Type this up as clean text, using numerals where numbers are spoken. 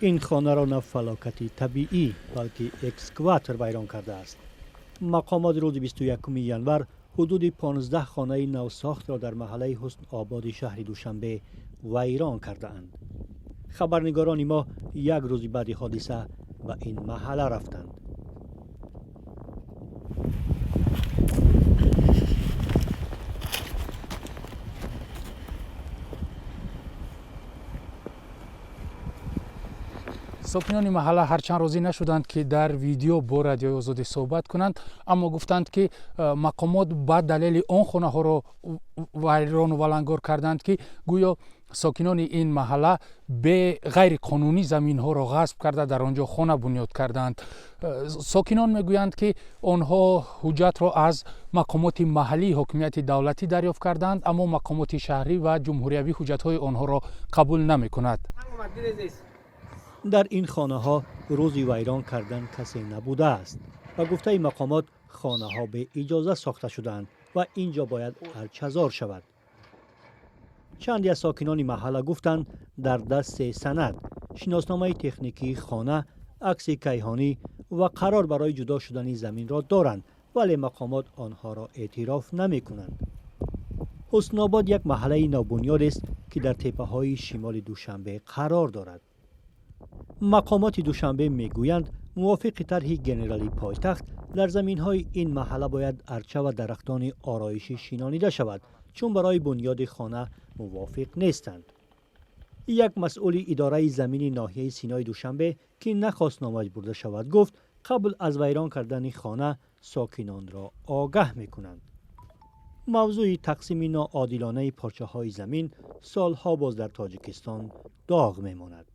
Ин хонаро на фалокати табиӣ, балки экскаватор вайрон кардааст. Мақомот рӯзи 21 январ ҳудуди 15 хонаи навсохтро дар маҳаллаи Ҳусн-Ободи шаҳри Душанбе вайрон кардаанд. Хабарнигорони мо як рӯзи баъди ҳодиса ба ин маҳалла рафтанд. Сокинони маҳалла ҳарчанд розӣ нашуданд, ки дар видео бо Радиои Озодӣ суҳбат кунанд, аммо гуфтанд, ки мақомот ба далели он хонаҳоро вайрону валангор карданд, ки гӯё сокинони ин маҳалла ғайриқонунӣ заминҳоро ғасб карда, дар он ҷо хона бунёд карданд. Сокинон мегӯянд, ки онҳо ҳуҷҷатро аз мақомоти маҳаллии ҳокимияти давлатӣ дарёфт карданд, аммо мақомоти шаҳрӣ ва ҷумҳуриявӣ ҳуҷҷатҳои онҳоро қабул намекунад. Дар ин хонаҳо рӯзи вайрон кардан касе набудааст. Ба гуфтаи мақомот, хонаҳо беиҷоза сохта шудаанд ва ин ҷо бояд арчазор шавад. Чанде аз сокинони маҳалла гуфтанд, дар даст се санад: шиносномаи техникии хона, акси кайҳонӣ ва қарор барои ҷудо шудани заминро доранд, вале мақомот онҳоро эътироф намекунанд. Ҳуснобод як маҳаллаи навбунёдест, ки дар теппаҳои шимоли Душанбе қарор дорад. Мақомоти Душанбе мегӯянд, мувофиқи тарҳи генералии пойтахт дар заминҳои ин маҳалла бояд арча ва дарахтони ороишӣ шинонида шавад, чун барои бунёди хона мувофиқ нестанд. Як масъули идораи замини ноҳияи Синои Душанбе, ки нахост номаш бурда шавад, гуфт, қабл аз вайрон кардани хона сокинонро огаҳ мекунанд. Мавзӯи тақсими ноодилонаи порчаҳои замин солҳо боз дар Тоҷикистон доғ мемонад.